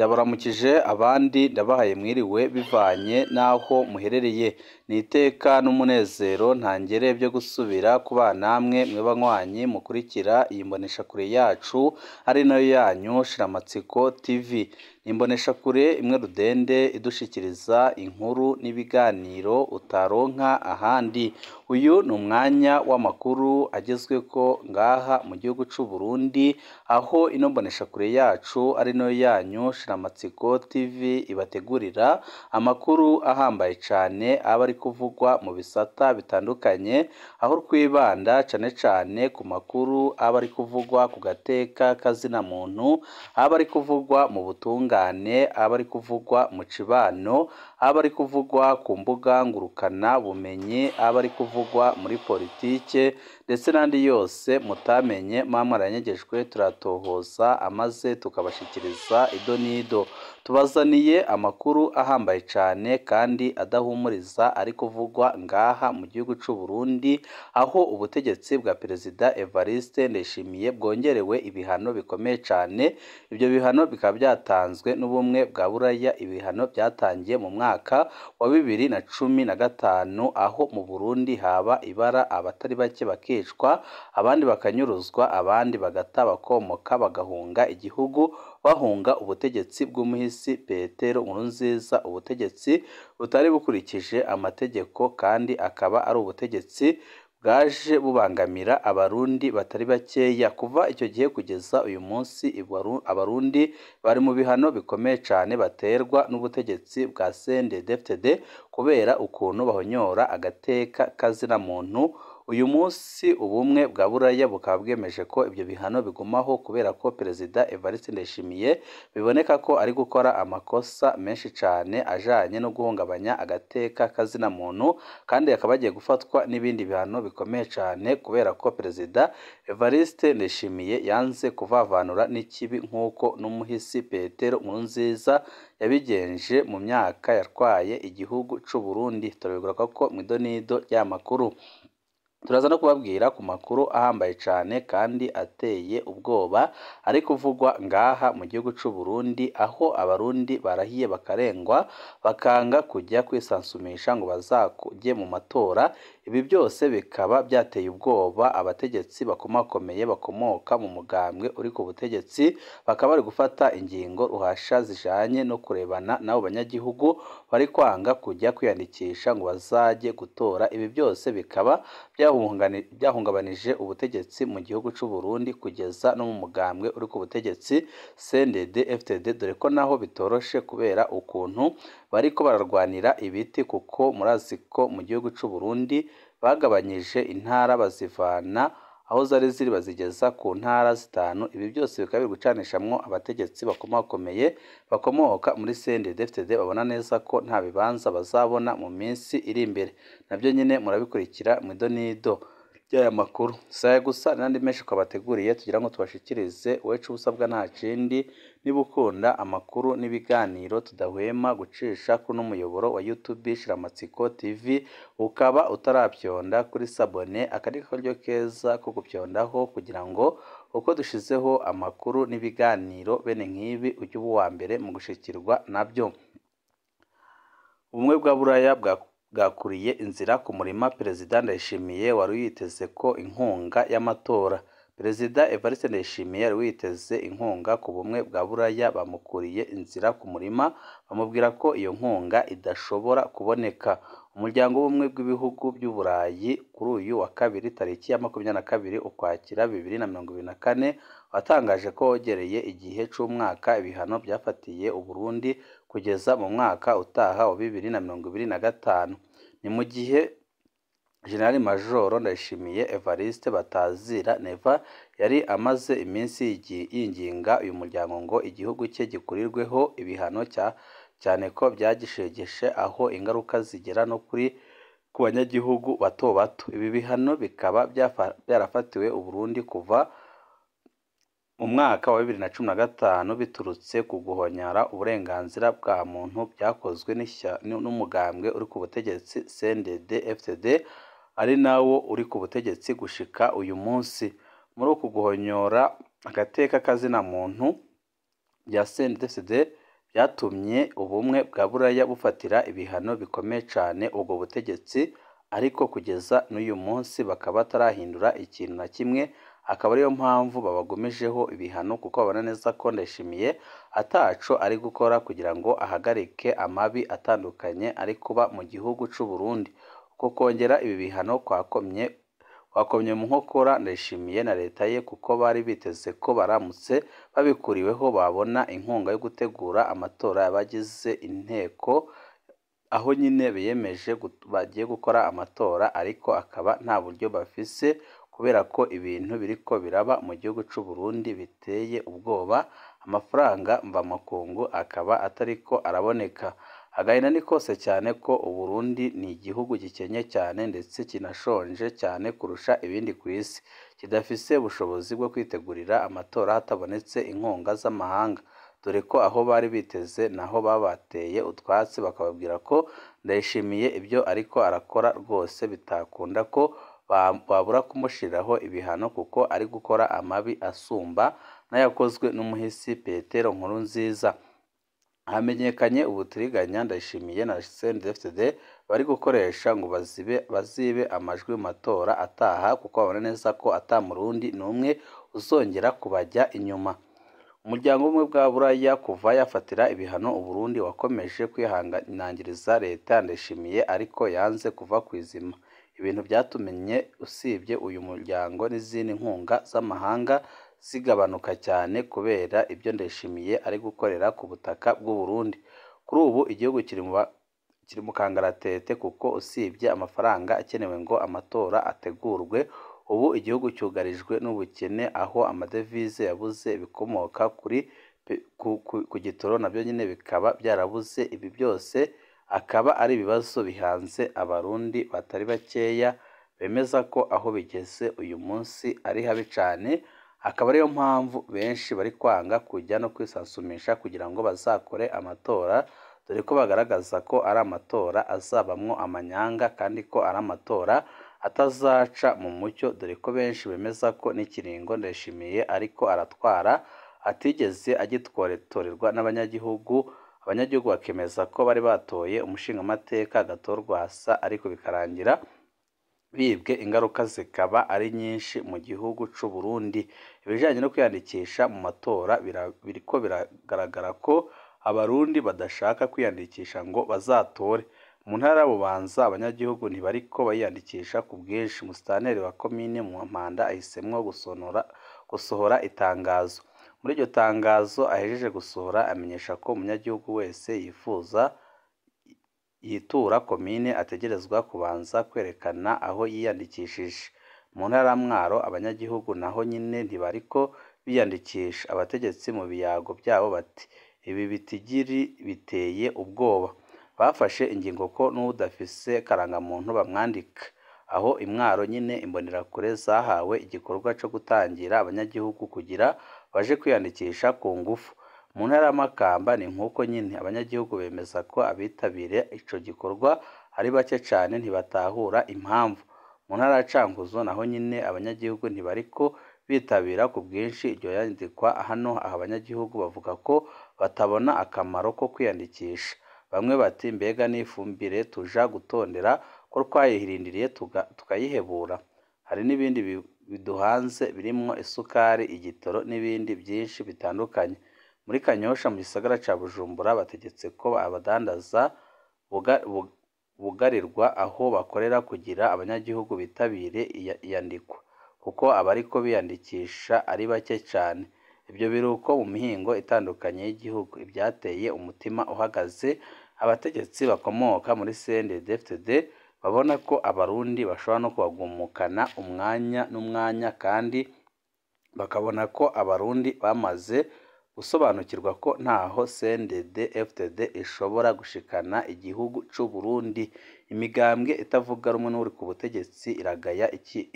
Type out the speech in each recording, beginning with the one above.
Ndabaramukije abandi ndabahaye mwiriwe bivanye n'aho muherereye. Ni iteka n'umunezero ntangere byo gusubira kubana namwe mwe banywanyi mukurikira iyi mboneshakure yacu ari nayo yanyu Shiramatsiko TV. Ni imboneshakure imwe rudende idushikiriza inkuru n'ibiganiro utaronka ahandi. Uyu ni umwanya w'amakuru agezweko ngaha mu gihugu c'u Burundi, aho ino mboneshakure yacu ari nayo yanyu Shiramatsiko TV ibategurira amakuru ahambaye cane aba ari kuvugwa mu bisata bitandukanye, aho twibanda cane cane ku makuru aba ari kuvugwa ku gateka kazina muntu, aba ari kuvugwa mu butungane, aba ari kuvugwa mu cibano, aba ari kuvugwa ku mbuga ngurukana bumenyi, aba ari kuvugwa muri politike ndetse n'andi yose mutamenye muba mwaranyegejwe, turatohoza amaze tukabashikiriza ido n'ido. Tubazaniye amakuru ahambaye cane kandi adahumuriza ari kuvugwa ngaha mu gihugu c'u Burundi, aho ubutegetsi bwa Perezida Evariste Ndayishimiye bwongerewe ibihano bikomeye cane. Ibyo bihano bikaba byatanzwe n'ubumwe bwa Buraya, ibihano byatangiye mu mwaka wa 2015, aho mu Burundi haba ibara abatari bake bakicwa, abandi bakanyuruzwa, abandi bagata bakomoka bagahunga igihugu, bahunga ubutegetsi bw'umuhisi Petero Nkurunziza, ubutegetsi butari bukurikije amategeko kandi akaba ari ubutegetsi bwaje bubangamira abarundi batari bakeya. Kuva icyo gihe kugeza uyu munsi abarundi bari mu bihano bikomeye cane baterwa n'ubutegetsi bwa CNDD-FDD kubera ukuntu bahonyora agateka kazina muntu. Uyu munsi ubumwe bwa Buraya bukaba bwemeje ko ibyo bihano bigumaho kubera ko Perezida Evariste Ndayishimiye biboneka ko ari gukora amakosa menshi cane ajanye no guhungabanya agateka kazina muntu, kandi akaba agiye gufatwa n'ibindi bihano bikomeye cane kubera ko Perezida Evariste Ndayishimiye yanze kuvavanura n'ikibi nk'uko n'umuhisi Petero Nkurunziza yabigenje mu myaka yatwaye igihugu c'u Burundi. Turabigaruka ko mw'idonido ry'amakuru. Turaza no kubabwira ku makuru ahambaye cane kandi ateye ubwoba ari kuvugwa ngaha mu gihugu c'u Burundi, aho abarundi barahiye bakarengwa bakanga kujya kwisansumisha ngo bazajye mu matora. Ibi byose bikaba byateye ubwoba abategetsi bakomakomeye bakomoka mu mugambwe uri ku butegetsi, bakaba bari gufata ingingo ruhasha zijanye no kurebana n'abo banyagihugu bari kwanga kujya kwiyandikisha ngo bazajye gutora. Ibi byose bikaba byahungabanije ubutegetsi mu gihugu c'u Burundi kugeza no mu mugambwe uri ku butegetsi CNDD-FDD, dore ko naho bitoroshe kubera ukuntu bariko bararwanira ibiti, kuko murazi ko mu gihugu c'u Burundi bagabanyije intara bazivana aho zari ziri bazigeza ku ntara 5. Ibi byose bikaba biri gucanishamwo abategetsi bakomakomeye bakomoka muri CNDD-FDD, babona neza ko nta bibanza bazabona mu minsi iri imbere. Nabyo nyine murabikurikira mu idonido ry'aya makuru. Si aya gusa, n'andi menshi twabateguriye tugira ngo tubashikirize. Wecu ubusabwa nta kindi, niba ukunda amakuru n'ibiganiro tudahwema gucisha kuri uno muyoboro wa YouTube Shiramatsiko TV, ukaba utaravyonda kuri sabone, aka ni akaryo keza ko gupyondaho kugira ngo uko dushizeho amakuru n'ibiganiro bene nk'ibi ujye uba uwa mbere mu gushikirwa nabyo. Ubumwe bwa Buraya bwakuriye inzira ku murima Perezida Ndayishimiye wari witeze ko inkunga y'amatora. Perezida Evariste Ndayishimiye yari witeze inkunga ku bumwe bwa Buraya, bamukuriye inzira ku murima bamubwira ko iyo nkunga idashobora kuboneka. Umuryango w'ubumwe bw'ibihugu by'Uburayi kuri uyu wa kabiri tariki ya 22 Ukwakira 2024 watangaje ko wongereye igihe c'umwaka ibihano byafatiye Uburundi kugeza mu mwaka utaha wa 2025. Ni mu gihe Jenerali Majoro Ndayishimiye Evariste Batazira Neva yari amaze iminsi yinginga uyu muryango ngo igihugu cye gikurirweho ibihano cyane ko byagishegeshe, aho ingaruka zigera no kuri ku banyagihugu bato bato. Ibi bihano bikaba byarafatiwe Uburundi kuva mu mwaka wa 2015 biturutse ku guhonyora uburenganzira bwa muntu byakozwe n'umugambwe uri ku butegetsi CNDD-FDD, ari nawo uri ku butegetsi gushika uyu munsi. Muri uku guhonyora agateka kazina muntu bya CNDD-FDD Byatumye ubumwe bwa Buraya bufatira ibihano bikomeye cane ubwo butegetsi, ariko kugeza n'uyu munsi bakaba batarahindura ikintu na kimwe, akaba ariyo mpamvu babagumijeho ibihano kuko babona neza ko Ndayishimiye ataco ari gukora kugira ngo ahagarike amabi atandukanye ari kuba mu gihugu c'u Burundi. Uko kongera ibi bihano kwakomye mu nkokora Ndayishimiye na leta ye, kuko bari biteze ko baramutse babikuriweho babona inkunga yo gutegura amatora y'abagize inteko, aho nyine biyemeje bagiye gukora amatora, ariko akaba nta buryo bafise kubera ko ibintu biriko biraba mu gihugu c'u Burundi biteye ubwoba, amafaranga mvamakungu akaba atariko araboneka. Agahinda ni kose cyane ko Uburundi ni igihugu gikenye cyane ndetse kinashonje cyane kurusha ibindi ku isi, kidafise ubushobozi bwo kwitegurira amatora hatabonetse inkunga z'amahanga, dore ko aho bari biteze naho babateye utwatsi bakababwira ko Ndayishimiye ibyo ariko arakora rwose bitakunda ko babura kumushiriraho ibihano kuko ari gukora amabi asumba n'ayakozwe n'umuhisi Petero Nkurunziza. Hamenyekanye ubutiriganya Ndayishimiye na CNDD-FDD bari gukoresha ngo bazibe amajwi mu matora ataha, kuko babona neza ko ata Murundi n'umwe uzongera kubajya inyuma. Umuryango w'Ubumwe bwa Buraya kuva yafatira ibihano Uburundi wakomeje kwihanangiriza leta ya Ndayishimiye, ariko yanze kuva ku izima. Ibintu byatumye usibye uyu muryango n'izindi nkunga z'amahanga zigabanuka cyane kubera ibyo Ndayishimiye ari gukorera ku butaka bw'u Burundi. Kuri ubu igihugu kiri mu kangaratete kuko usibye amafaranga akenewe ngo amatora ategurwe, ubu igihugu cyugarijwe n'ubukene aho amadevize yabuze, ibikomoka ku gitoro nabyo nyine bikaba byarabuze. Ibi byose akaba ari ibibazo bihanze Abarundi batari bakeya bemeza ko aho bigeze uyu munsi ari habi cane, akaba ariyo mpamvu benshi bari kwanga kujya no kwisasumisha kugira ngo bazakore amatora, dore ko bagaragaza ko ari amatora azabamwo amanyanga kandi ko ari amatora atazaca mu mucyo, dore ko benshi bemeza ko n'ikiringo Ndayishimiye ariko aratwara atigeze agitorerwa n'abanyagihugu. Abanyagihugu bakemeza ko bari batoye umushingamateka Agathon Rwasa, ariko bikarangira bibwe, ingaruka zikaba ari nyinshi mu gihugu c'u Burundi. Ibijanye no kwiyandikisha mu matora biriko biragaragara ko Abarundi badashaka kwiyandikisha ngo bazatore. Mu ntara ya Bubanza abanyagihugu ntibariko bariyandikisha ku bwinshi. Musitanteri wa komine Mpanda ahisemwo gusohora itangazo. Muri iryo tangazo ahejeje gusohora amenyesha ko umunyagihugu wese yifuza yitura komine ategerezwa kubanza kwerekana aho yiyandikishije. Mu ntara ya Mwaro abanyagihugu naho nyine ntibariko biyandikisha. Abategetsi mu biyago byabo bati ibi bitigiri biteye ubwoba. Bafashe ingingo ko n'uwudafise karangamuntu bamwandika. Aho i Mwaro nyine imbonerakure zahawe igikorwa co gutangira abanyagihugu kugira baje kwiyandikisha ku ngufu. Mu ntara ya Makamba ni nk'uko nyine abanyagihugu bemeza ko abitabiriye ico gikorwa ari bake cane, ntibatahura impamvu. Mu ntara ya Cankuzo naho nyine abanyagihugu ntibariko bitabira ku bwinshi iryo yandikwa. Hano aha abanyagihugu bavuga ko batabona akamaro ko kwiyandikisha. Bamwe bati mbega n'ifumbire tuja gutondera ko twayirindiriye tukayihebura. Hari n'ibindi biduhanze birimwo isukari, igitoro n'ibindi byinshi bitandukanye. Muri Kanyosha mu gisagara ca Bujumbura bategetse ko abadandaza bugarirwa aho bakorera kugira abanyagihugu bitabire iyandikwa, kuko abariko biyandikisha ari bake cane. Ibyo biruko mu mihingo itandukanye y'igihugu. Ivyateye umutima uhagaze abategetsi bakomoka muri CNDD-FDD babona ko Abarundi bashobora no kubagumukana umwanya n'umwanya, kandi bakabona ko Abarundi bamaze gusobanukirwa ko ntaho CNDD-FDD ishobora gushikana igihugu c'u Burundi. Imigambwe itavuga rumwe n'uri ku butegetsi iragaya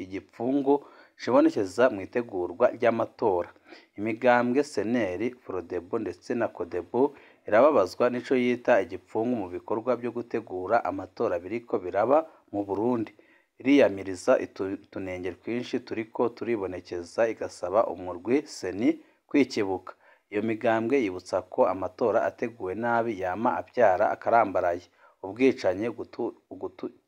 igipfungu cibonekeza mu itegurwa ry'amatora. Imigambwe CNL, Frodebu ndetse na Codebu irababazwa n'ico yita igipfungu mu bikorwa byo gutegura amatora biriko biraba mu Burundi. Iriyamiriza utunenge twinshi turiko turibonekeza, igasaba umurwi CENI kwikibuka. Iyo migambwe yibutsa ko amatora ateguwe nabi yama avyara akarambaraye, ubwicanyi,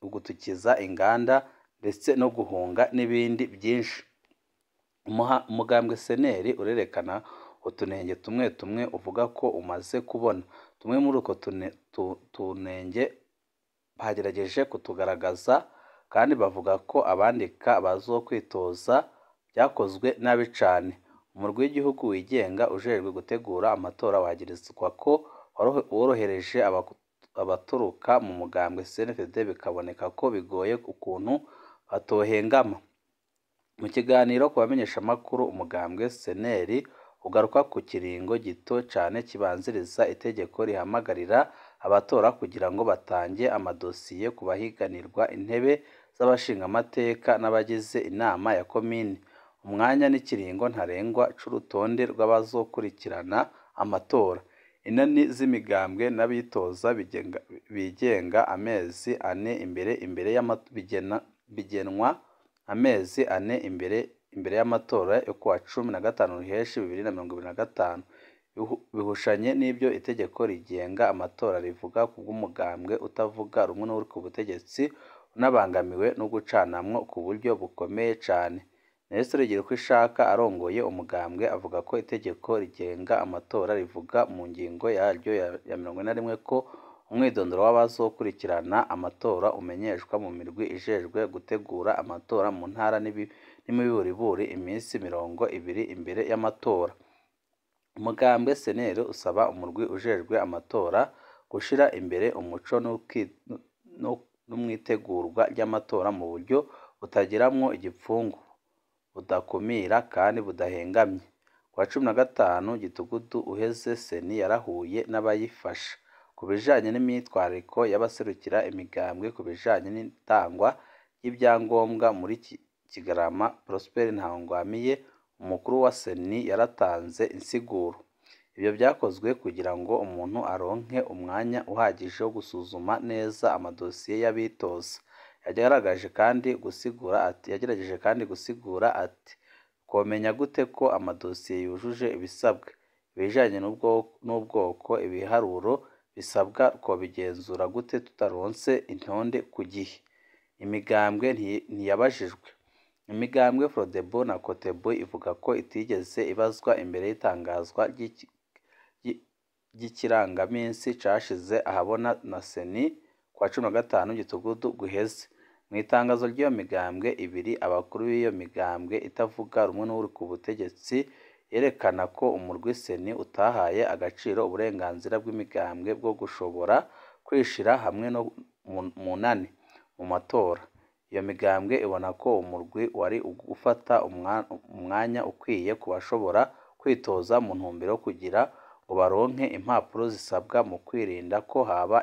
ugutukiza inganda ndetse no guhunga n'ibindi vyinshi. Umugambwe CNL urerekana utunenge tumwe tumwe uvuga ko umaze kubona. Tumwe muri utwo tunenge bagerageje kutugaragaza, kandi bavuga ko abandika bazokwitoza vyakozwe nabi cane. Umurwi w'igihugu wigenga ujejwe gutegura amatora wagirizwa ko worohereje abaturuka mu mugambwe CNDD, bikaboneka ko bigoye ukuntu batohengama. Mu kiganiro ku bamenyeshamakuru, umugambwe CNL ugaruka ku kiringo gito cane kibanziriza itegeko rihamagarira abatora kugira ngo batange amadosiye ku bahiganirwa intebe z'abashingamateka n'abagize inama ya komine, umwanya n'ikiringo ntarengwa c'urutonde rw'abazokurikirana amatora. Inani z'imigambwe n'abitoza bigenga amezi ane imbere bigenwa amezi ane imbere y'amatora yo kuwa 15 Ruheshi 2025, bihushanye n'ivyo itegeko rigenga amatora rivuga kubw'umugambwe utavuga rumwe n'uri ku butegetsi unabangamiwe no gucanamwo ku buryo bukomeye cane. Nestor Girkwishaka arongoye umugambwe avuga ko itegeko rigenga amatora rivuga mu ngingo yaryo ya 41 ko umwidondoro w'abazokurikirana amatora umenyeshwa mu mirwi ijejwe gutegura amatora mu ntara n'imiburiburi iminsi 20 imbere y'amatora. Umugambwe CNL usaba umurwi ujejwe amatora gushira imbere umuco n'umwitegurwa ry'amatora mu buryo butagiramwo igipfungu, budakumira kandi budahengamye. Kuwa 15 Gitugutu uheze, Seni yarahuye n'abayifasha ku bijanye n'imyitwarariko y'abaserukira imigambwe ku bijanye n'itangwa ry'ivyangombwa muri Kigarama. Prosper Ntawugwamiye, umukuru wa Seni, yaratanze insiguro. Ivyo vyakozwe kugira ngo umuntu aronke umwanya uhagije wo gusuzuma neza amadosiye y'abitoza. Yagerageje kandi gusigura ati twomenya gute ko amadosiye yujuje ibisabwa, ibijanye n'ubwoko, ibiharuro bisabwa twobigenzura gute tutaronse intonde ku gihe. Imigambwe ntiyabajijwe. Imigambwe Frodebu na Cotebu ivuga ko itigeze ibazwa imbere y'itangazwa ry'ikirangaminsi cashize ahabona na Seni kuwa 15 Gitugutu guheze. Mu itangazo ry'iyo migambwe ibiri, abakuru b'iyo migambwe itavuga rumwe n'uri ku butegetsi yerekana ko umurwi Seni utahaye agaciro uburenganzira bw'imigambwe bwo gushobora kwishira hamwe no munani mu matora. Iyo migambwe ibona ko umurwi wari gufata umwanya ukwiye ku bashobora kwitoza mu ntumbero kugira ngo baronke impapuro zisabwa mu kwirinda ko haba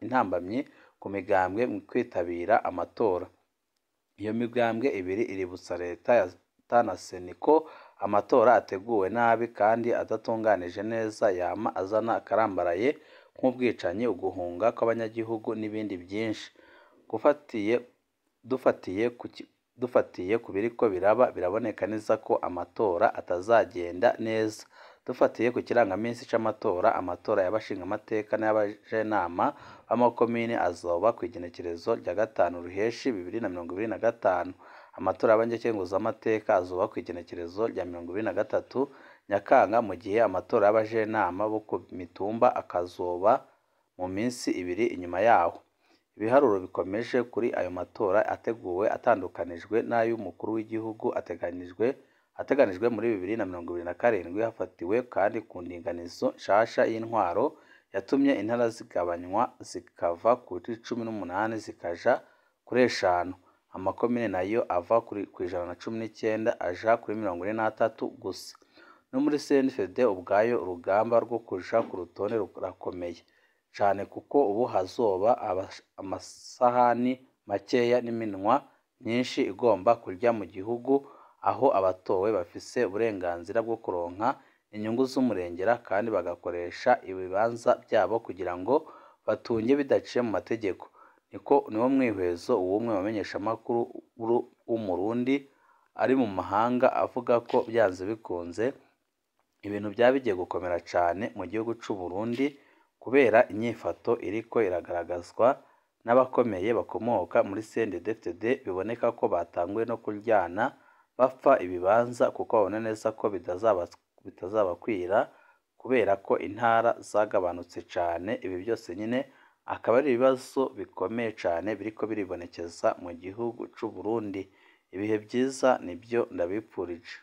intambamyi ku migambwe mu kwitabira amatora. Iyo migambwe ibiri iributsa leta na Seni ko amatora ateguwe nabi kandi adatunganije neza yama azana akarambaraye nk'ubwicanyi, uguhunga kw'abanyagihugu n'ibindi byinshi. Dufatiye ku biriko biraba, biraboneka neza ko amatora atazagenda neza. Dufatiye ku kirangaminsi c'amatora, amatora y'abashingamateka n'ay'abajenama b'amakomine azoba kw'igenekerezo rya 5 Ruheshi 2025. Amatora y'abanyakenguzamateka azoba kw'igenekerezo rya 23 Nyakanga, mu gihe amatora y'abajenama bo ku mitumba akazoba mu minsi ibiri inyuma yaho. Ibiharuro bikomeje kuri ayo matora ateguwe atandukanijwe n'ay'umukuru w'igihugu ateganijwe muri 2027, hafatiwe kandi ku ndinganizo nshasha y'intwaro yatumye intara zigabanywa zikava kuri 18 zikaja kuri 5, amakomine nayo ava ku 119 aja kuri 43 gusa. No muri CNFD ubwayo urugamba rwo kuja ku rutonde rurakomeye cane, kuko ubu hazoba amasahani makeya n'iminwa myinshi igomba kurya mu gihugu, aho abatowe bafise uburenganzira bwo kuronka inyungu z'umurengera kandi bagakoresha ibibanza byabo kugira ngo batunge bidaciye mu mategeko. Niwo mwihwezo w'umwe mu bamenyeshamakuru w'Umurundi ari mu mahanga avuga ko byanze bikunze Ibintu byaba bigiye gukomera cane mu gihugu c'u Burundi kubera inyifato iriko iragaragazwa n'abakomeye bakomoka muri CNDD-FDD, biboneka ko batanguye no kuryana bapfa ibibanza kuko babona neza ko bitazabakwira kubera ko intara zagabanutse cane. Ibi byose nyine akaba ari ibibazo bikomeye cane biriko biribonekeza mu gihugu c'u Burundi. Ibihe vyiza nibyo ndabipfurije.